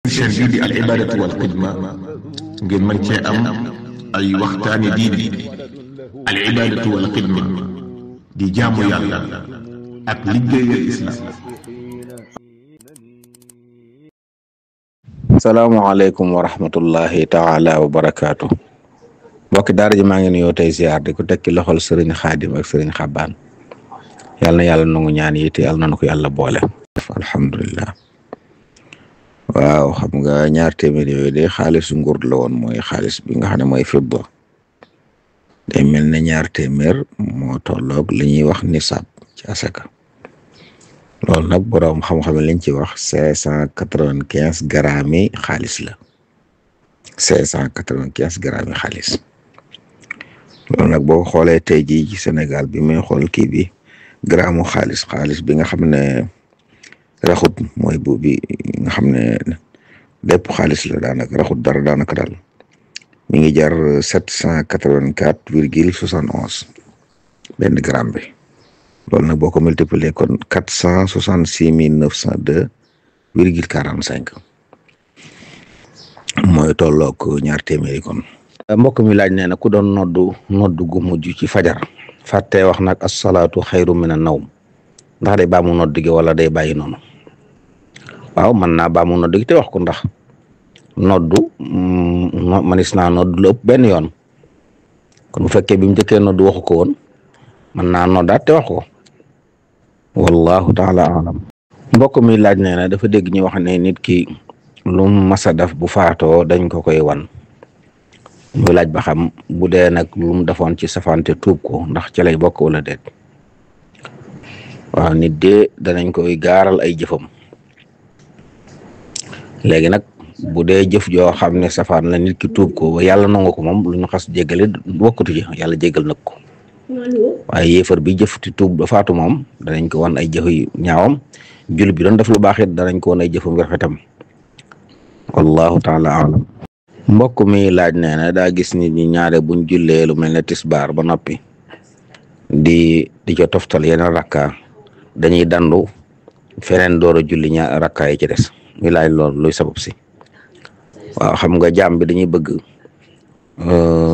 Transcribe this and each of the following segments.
chaîne bii di al ibadatu wal xidma ngeen mën cee am ay waxtaani diine. al ibadatu wal xidma di jaamu yàlla ak liggéeyal islam. salaamaaleykum wa rahmatullahi taala wa barakaatu. mbokki daara ji maa ngi nuyoo tey ziar di ko tekki loxol sëriñ xaadim ak sëriñ xabaan. yàlla na yàlla nangu ñaan yi te yàlla na ko yàlla boole. alhamdulilah. waaw xam nga ñaar téeméer yooyu de xaalisu nguur la woon, mooy xaalis bi nga xam ne mooy fidda. day mel ne ñaar téeméer moo tolloog li ñuy wax nisaab ci asaka. loolu nag boroom xam-xam liñ ci wax 595 grammes yi xaalis la. 595 grammes yi xaalis. loolu nag boo xoolee tey jii ci Sénégal bi may xool kii bi gramme xaalis bi nga xam ne raxut mooy bu bi nga xam ne lépp xaalis la daanaka raxut dara daanaka daal mi ngi jar 784,71 benn gramme bi. loolu nag boo ko multiplier kon 466,902,45 mooy tolloog ñaar téeméeri kon. mbokk mi laaj nee na ku doon noddu gu mujj ci fajar fàtte wax nag as-salaatu xayru mina nawm ndax day baamu noddu gi wala day bàyyi noonu. waaw mën naa baamu noddu gi te wax ko ndax noddu manis naa noddu lu ëpp benn yoon kon bu fekkee bi mu njëkkee noddu waxu ko woon mën naa noddaat te wax ko. wallahu taala alam. mbokk mi laaj nee na dafa dégg ñu wax ne nit ki lu masa def bu faatoo dañ ko koy wan. muy laaj ba xam bu dee nag lu mu defoon ci safante tuub ko ndax ci lay bokk wala déet. waaw nit de danañ koy gaaral ay jëfam. léegi nag bu dee jëf joo xam ne safaan la nit ki tuub ko ba yàlla nangu ko moom lu ñu xas jéggale bokkatu ci yàlla jéggal nag ko. waaye yéefar bi jëf ti tuub ba faatu moom danañ ko wan ay jëf yu ñaawam. jul bi doon def lu baax it danañ ko wan ay jëfam rafetam. wallahu taala alam. mbokk mi laaj nee na daa gis nit ñi ñaare buñ jullee lu mel ne tisbaar ba noppi di co toftal yeneen rakka dañuy dandu feneen door a julli ñaar rakka yi ci des muy laaj loolu luy sabab si. waaw xam nga jaam bi dañuy bëgg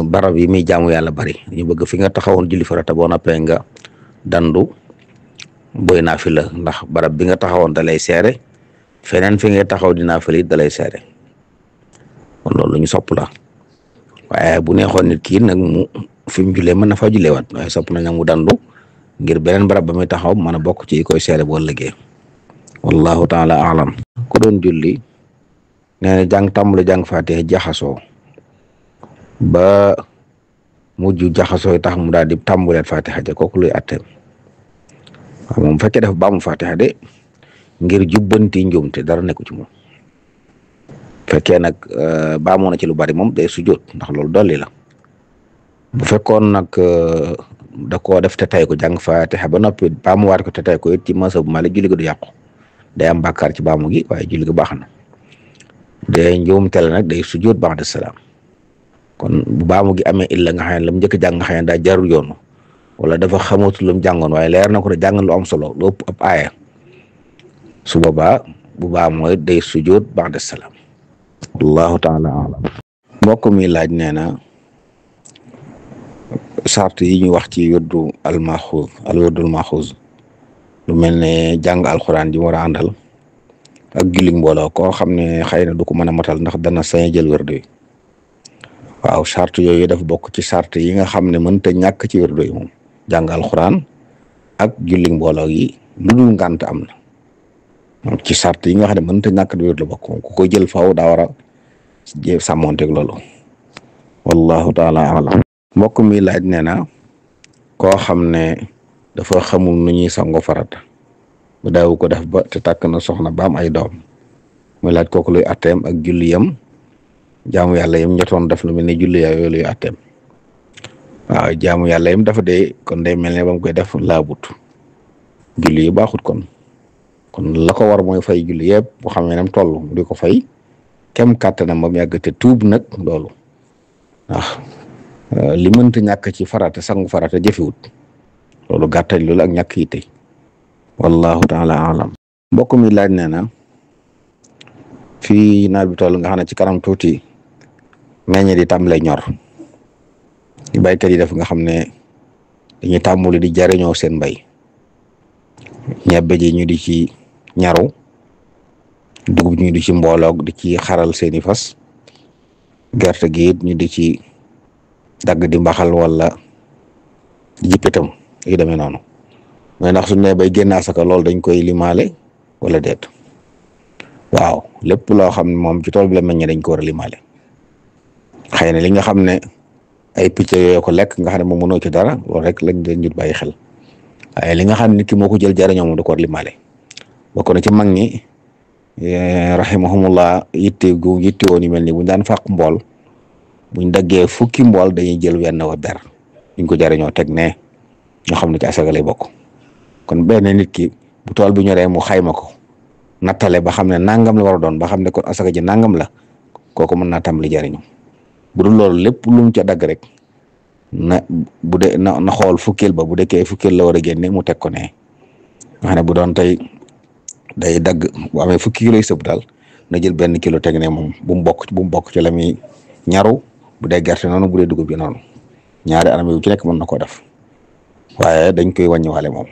barab yi muy jaamu yàlla bari dañuy bëgg fi nga taxawoon julli farata boo noppee nga dandu boy naafila ndax barab bi nga taxawoon da lay seere feneen fi nga taxaw di naafila it da lay seere kon loolu lu ñu sopp la. waaye bu neexoon nit ki nag mu fi mu jullee mën na fa julleewaat waaye sopp nañ nag mu dandu ngir beneen barab ba muy taxaw mën a bokk ci koy seere boo liggéey. wallahu taala alam. ku doon julli nee na tàmbali jàng Faatiha jaxasoo ba mujj jaxasoo tax mu daal di tàmbuleet Faatiha ja kooku luy atteem. waaw moom fekkee dafa baamu Faatiha de ngir jubbanti njuumte dara nekku ci moom. fekkee nag baamoo na ci lu bari moom day sujjóot ndax loolu dolli la. bu fekkoon nag da koo def te tay ko jàng Faatiha ba noppi baamuwaat ko te tay ko it ci mazhab Maalik julli gi du yàqu day am bàkkaar ci baamu gi waaye julli gi baax na. day njuumte la nag day sujjóot ba'da salaam. kon bu baamu gi amee illa nga xam ne la mu njëkk jàng nga xam ne daa jarul yoonu wala dafa xamut lu mu jàngoon waaye leer na ko de jàng lu am solo lu ëpp ab aaya su boobaa bu baamoo day sujjóot ba'da salaam. wallahu taala alam. mbokk mi laaj nee na sart yi ñu wax ci wirdu wirdul maxuuz lu mel ne jàng alxuraan ji war a àndal ak julli mbooloo koo xam ne xëy na du ko mën a matal ndax dana sañ jël wirdu yi. waaw sart yooyu daf bokk ci sart yi nga xam ne mënta ñàkk ci wirdu yi moom jàng alxuraan ak julli mbooloo yi lu dul ngànt am na ci sart yi nga xam ne mënta ñàkk di wirdu bokk moom ku koy jël faaw daa war a sàmmonteeg loolu. wallahu taala alam. mbokk mi laaj nee na koo xam ne dafa xamul nu ñuy sango farata bu daawu ko def ba te tàkk na soxna ba am ay doom muy laaj kooku luy atteem ak julli yam jaamu yàlla yam ñetoon def lu mel ne julli yooyu luy atteem. waaw jaamu yàlla yam dafa dee kon day mel ne ba mu koy def laabut julli yi baaxut kon la ko war mooy fay julli yëpp bu xam ne nam toll di ko fay kem kàttanam ba mu yàgg te tuub nag loolu ndax li mënta ñàkk ci farata sangu farata jëfewut loolu gàttañ loolu ak ñàkk yi tey. wallahu taala alam. mbokk mi laaj nee na fii nawet bi toll nga xam ne ci kanam tuuti meññ di tàmbalee ñor di baykat yi def nga xam ne dañuy tàmbali di jariñoo seen mbay ñebbe ji ñu di ci ñaru dugub ñu di ci mbooloog di ci xaral seeni fas gerte gi it ñu di ci dagg di mbaxal wala di jippitam yu demee noonu mais ndax su ne bay génn asaka loolu dañ koy limaale wala déet waaw lépp loo xam ne moom ci tool bi la meññee dañ ko war a limaale xëy na li nga xam ne ay picc yooyu ko lekk nga xam ne moom mënoo ci dara loolu rek lañ leen ñu bàyyi xel waaye li nga xam ne nit ki moo ko jël jariñoo moom da ko war a limaale bokk na ci mag ñi rahimahumullah yitte woon yu mel ni buñ daan fàq mbool buñ daggee fukki mbool dañuy jël wenn wa ber duñ ko jariñoo teg ne ñoo xam ne ci asaka lay bokk kon benn nit ki bu tool bi ñoree mu xayma ko nattale ba xam ne nangam la war a doon ba xam ne kon asaka ji nangam la kooku mën naa tàmbali jariñu bu dul loolu lépp lu mu ca dagg rek na bu dee na xool fukkeel ba bu dekkee fukkeel la war a génne mu teg ko ne nga xam ne bu doon tey day dagg bu amee fukki kilo yu sëb daal na jël benn kilo teg ne moom bu mu bokk ci la muy ñaru bu dee gerte noonu bu dee dugub bi noonu ñaari anam yu ci nekk mën na ko def waaye dañ koy wàññiwaale moom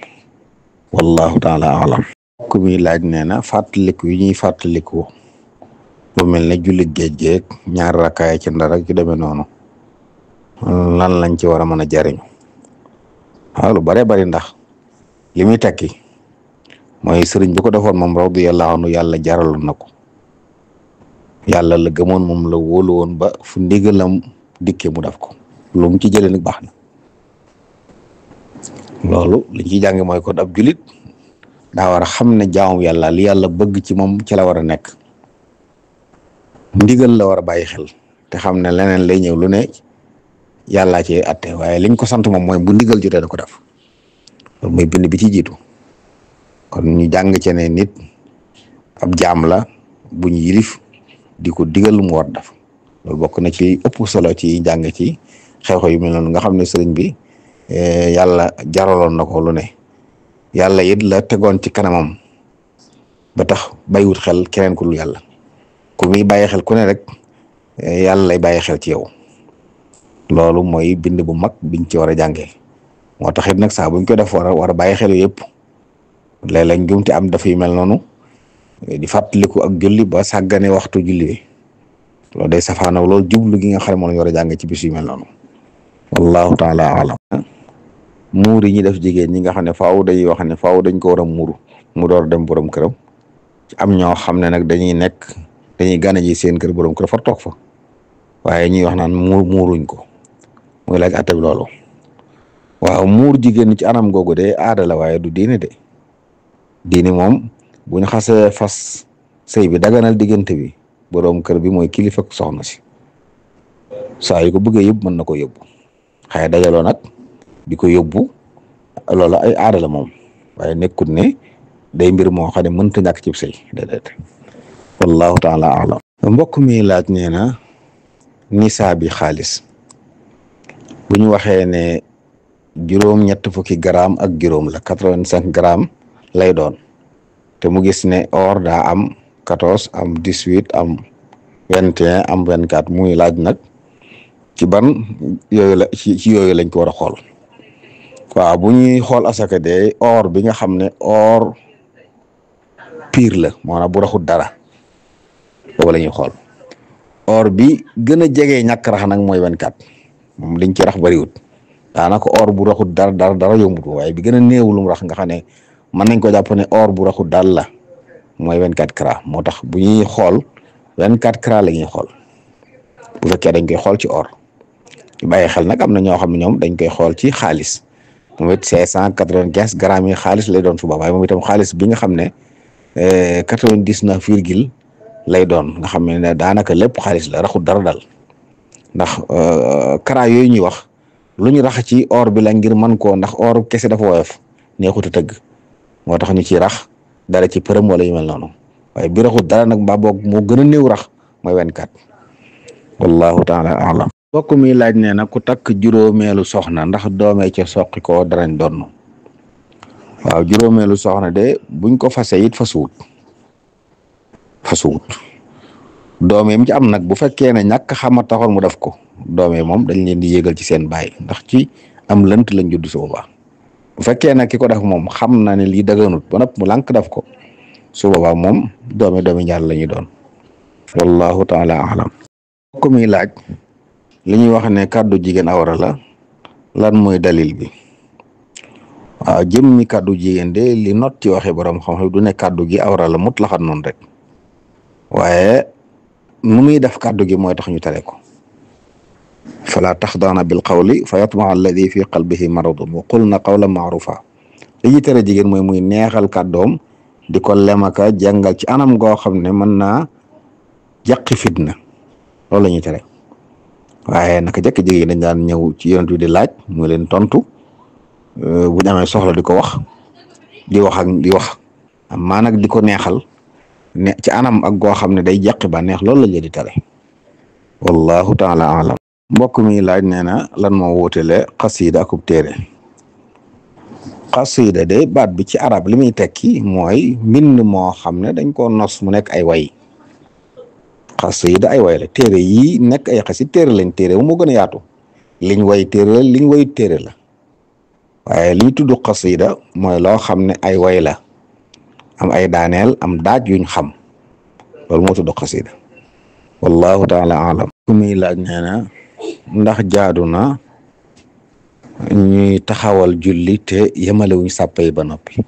wallahu taala alam ku muy laaj nee na fàttaliku yi ñuy fàttaliku lu mel ne julli géej géej ñaar rakkaay ci ndar ak yu demee noonu lan lañ ci war a mën a jariñu waaw lu bare bari ndax li muy tekki mooy sëriñ bi ko defoon moom radiyallahu anhu yàlla jaraloon na ko yàlla la gëmoon moom la wóolu woon ba fu ndigalam dikkee mu def ko lu mu ci jëlee nag baax na loolu liñ ciy jànge mooy kon ab julit daa war a xam ne jaamu yàlla li yàlla bëgg ci moom ci la war a nekk ndigal la war a bàyyi xel te xam ne leneen lay ñëw lu ne yàllaa ci atte waaye liñ ko sant moom mooy bu ndigal jotee da ko def loolu mooy bind bi ci jiitu kon ñu jàng ci ne nit ab jaam la bu ñu yilif di ko digal mu war def loolu bokk na ci ëpp solo ci jàng ci xew-xew yu mel noonu nga xam ne sëriñ bi yàlla jaraloon na ko lu ne yàlla it la tegoon ci kanamam ba tax bàyyiwut xel keneen ku dul yàlla ku muy bàyyi xel ku ne rek yàlla lay bàyyi xel ci yow loolu mooy bind bu mag biñ ci war a jàngee moo tax it nag saa buñ ko def war a bàyyi xel yëpp léeg-léeg njumte am dafay mel noonu di fàttaliku ak julli ba sàggane waxtu julli bi loolu day safaanaw loolu jublu gi nga xam ne moom la ñu war a jàng ci bis yu mel noonu wallahu taala alam muur yi ñuy def jigéen ñi nga xam ne faaw dañuy wax ne faaw dañ ko war a muuru mu door dem borom këram am ñoo xam ne nag dañuy gane ji seen kër borom kër far toog fa waaye ñuy wax naan muuruñ ko muy laaj atte bi loolu waaw muur jigéen ci anam googu de aada la waaye du diine de diine moom bu ñu xasee fas sëy bi daganal diggante bi borom kër bi mooy kilifa ak soxna si saa yu ko bëggee yóbbu mën na ko yóbbu xëy dajaloo nag di ko yóbbu loolu ay aada la moom waaye nekkut ne day mbir moo xam ne mënta ñàkk ci sëy déedéet wallahu taala alam mbokk mi laaj nee na nisaa bi xaalis bu ñu waxee ne juróom-ñett fukki gramme ak juróom la 85 grammes lay doon te mu gis ne or daa am 14 am 18 am 21 am 24 muy laaj nag ci ban yooyu la ci yooyu lañ ko war a xool waaw bu ñuy xool asaka de or bi nga xam ne or pire la maanaam bu raxut dara boobu la ñuy xool or bi gën a jege ñàkk rax nag mooy 24 moom liñ ci rax bariwut daanaka or bu raxut dara yombut waaye bi gën a néew lu mu rax nga xam ne mën nañ ko jàpp ne or bu raxut daal la mooy 24 carats moo tax bu ñuy xool 24 carats la ñuy xool bu fekkee dañ koy xool ci or bàyyi xel nag am na ñoo xam ne ñoom dañ koy xool ci xaalis moom it 595 grammes yi xaalis lay doon su boobaa waaye moom itam xaalis bi nga xam ne 99 virgule lay doon nga xam ne daanaka lépp xaalis la raxut dara daal ndax carats yooyu ñuy wax lu ñu rax ci or bi la ngir mën koo ndax or kese dafa woyof neexut a tëgg moo tax ñu ci rax dara ci përëm wala yu mel noonu waaye bi raxut dara nag mbaa boog moo gën a néew rax mooy 24 wallahu taala alam bokk mi laaj nee na ku takk juróomeelu soxna ndax doomee ca soqi ko darañ donn waaw juróomeelu soxna de buñ ko fase it fasuwut doom yi mu ci am nag bu fekkee ne ñàkk xama taxoon mu def ko doom yi moom dañ leen di yégal ci seen baay ndax ci am lënt lañ judd su boobaa bu fekkee nag ki ko def moom xam na ne lii daganut ba nag mu lànk def ko su boobaa moom doomi njaal la ñuy doon wallahu taala alam ko muy laaj li ñuy wax ne kàddu jigéen awra la lan mooy dalil bi waaw jëmmi kàddu jigéen de li not ci waxe borom xam-xam du ne kàddu gi awra la mut laxat noonu rek waaye nu muy def kàddu gi mooy tax ñu tere ko fala taxdaana bil qawli fa yatmaa alladi fi qalbihi maradun wa qulna qawlan maarufa li ñuy tere jigéen mooy muy neexal kàddoom di ko lemaka jàngal ci anam goo xam ne mën naa jàqi fitna loolu la ñuy tere waaye naka jëkk jigéen dañ daan ñëw ci yonent bi di laaj mu leen tontu bu ñu amee soxla di ko wax di wax amaa nag di ko neexal ne ci anam ak goo xam ne day jàqi ba neex loolu la leen di tere wallahu taala alam mbokk mi laaj nee na lan moo wóotele xasida akub téere xasida de baat bi ci arab li muy tekki mooy mbind moo xam ne dañ koo nos mu nekk ay way xasida ay way la téere yi nekk ay xasid téere lañ téere moo gën a yaatu liñ way téere la liñ wayu téere la waaye liñ tudd xasida mooy loo xam ne ay way la am ay daaneel am daaj yuñ xam loolu moo tudd xasida wallahu taala alam ku muy laaj nee na ndax jaadu na ñuy taxawal julli te yemalewuñ sàppa yi ba noppi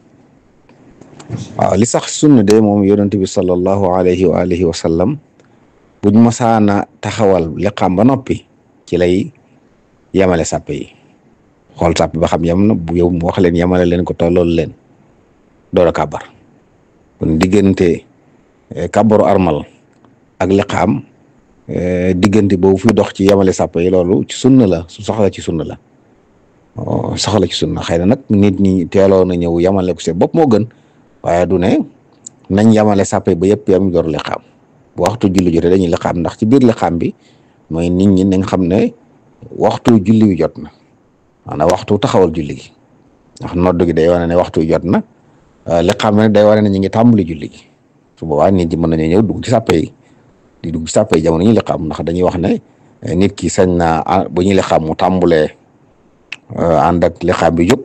waaw li sax sunna de moom yonent bi sallallahu alayhi wa alihi wa sallam buñ mosaana taxawal liqaam ba noppi ci lay yemale sàppe yi xool sàpp ba xam yem na bu yow mu wax leen yemale leen ko tollool leen door a kàbbar kon diggante kàbbaru armal ak liqaam diggante boobu fi dox ci yemale sàpp yi loolu ci sunna la su soxla ci sunna la soxla ci sunna xëy na nag nit ñi teeloo na ñëw yemale ko seen bopp moo gën waaye du ne nañ yemale sàpp yi ba yëpp yam door liqaam bu waxtu julli jotee dañuy liqaam ndax ci biir liqaam bi mooy nit ñi nañ xam ne waxtu julli wi jot na maanaam waxtu taxawal julli gi ndax nodd gi day wane ne waxtu wi jot na liqaam ne day wane ne ñu ngi tàmbali julli gi su boobaa nit ñi mën nañu ñëw dugg ci sàppe yi di dugg ci sàppe yi jamono ñuy liqaam ndax dañuy wax ne nit ki sañ naa bu ñuy liqaam mu tàmbulee ànd ak liqaam bi jóg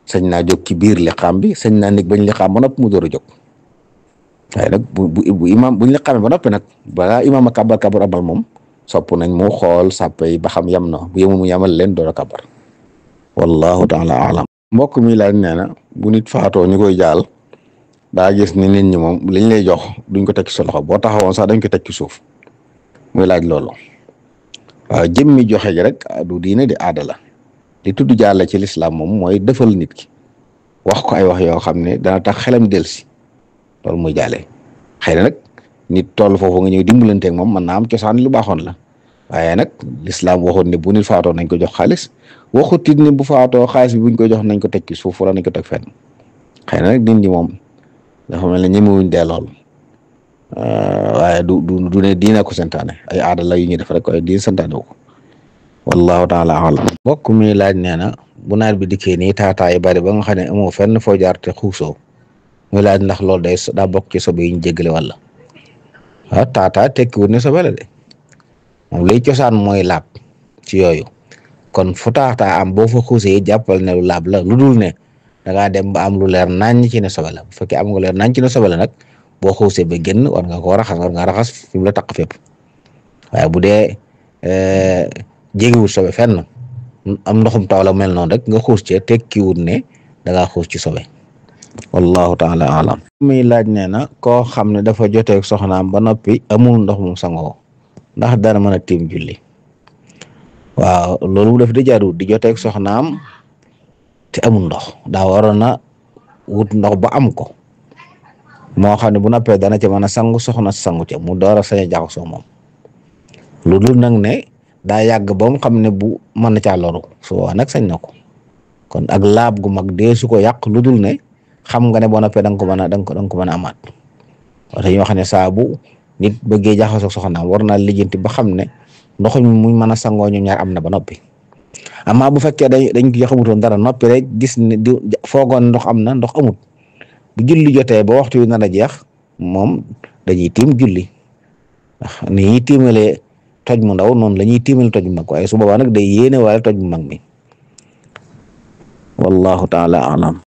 sañ naa jóg ci biir liqaam bi sañ naa nit bañ liqaam ba noppi mu door a jóg waaye nag bu imaam buñ liqaamee ba noppi nag balaa imaam a kàbbar amal moom sopp nañ mu xool sàppe yi ba xam yem na bu yemul mu yemal leen door a kàbbar wallahu taala alam mbokk mi laaj nee na bu nit faatoo ñu koy jaal daa gis ni nit ñi moom liñ lay jox duñ ko teg ci sa loxo boo taxawoon sax dañ ko teg ci suuf muy laaj loolu waaw jëmmi joxe gi rek du diine di aada la li tudd jaal ci lislaam moom mooy defal nit ki wax ko ay wax yoo xam ne dana tax xelam delsi loolu muy jaale xëy na nag nit toll foofu nga ñëw dimbalanteeg moom mën naa am cosaan lu baaxoon la waaye nag lislaam waxoon ne bu nit faatoo nañ ko jox xaalis waxut it ne bu faatoo xaalis bi buñ ko jox nañ ko teg ci suuf wala nañ ko teg fenn xëy na nag nit ñi moom dafa mel ne ñemewuñ dee lool waaye du ne diina ko santaane ay aada la yu ñuy def rek waaye diina santaane ko wallahu taala alam mbokk mi laaj nee na bu nawet bi dikkee nii taataay bari ba nga xam ne amoo fenn foo jaar te xuusoo muy laaj ndax loolu daa bokk ci sobe yi ñu jéggale wala waaw taataa tekkiwut ne sobe la de moom liy cosaan mooy laab ci yooyu kon fu taataa am boo fa xuusee jàppal ne lu laab la lu dul ne da ngaa dem ba am lu leer naññ ci ne sobe la bu fekkee am nga leer naññ ci ne sobe la nag boo xuusee ba génn war nga koo raxas war nga raxas fi mu la taq fépp waaye bu dee jéggiwut sobe fenn am ndoxum taw la mel noonu rek nga xuus ci tekkiwut ne da ngaa xuus ci sobe wallahu taala alam muy laaj nee na koo xam ne dafa joteeg soxnaam ba noppi amul ndox mu sangoo ndax dana mën a tiim julli waaw loolu daf di jaadu di joteeg soxnaam te amul ndox daa waroon a wut ndox ba am ko moo xam ne bu noppee dana ca mën a sangu soxna sangu ca mu door a sañ a jaxasoo moom lu dul nag ne daa yàgg ba mu xam ne bu mën na caa loru su waa nag sañ na ko kon ak laab gu mag dee su ko yàq lu dul ne xam nga ne boo noppee da nga ko mën a amaat wala ñu wax ne saa bu nit bëggee jaxasoo soxnaam war naa lijjanti ba xam ne ndox mi mu mën a sangoo ñoom ñaar am na ba noppi amaa bu fekkee dañ ko xamutoon dara noppi rek gis ne di foogoon ndox am na ndox amut bu julli jotee ba waxtu wi nar a jeex moom dañuy tiim julli ndax ni ñuy tiimalee toj mu ndaw noonu la ñuy tiimale toj mu mag waaye su boobaa nag day yéene waaye toj mu mag mi wallahu taala alam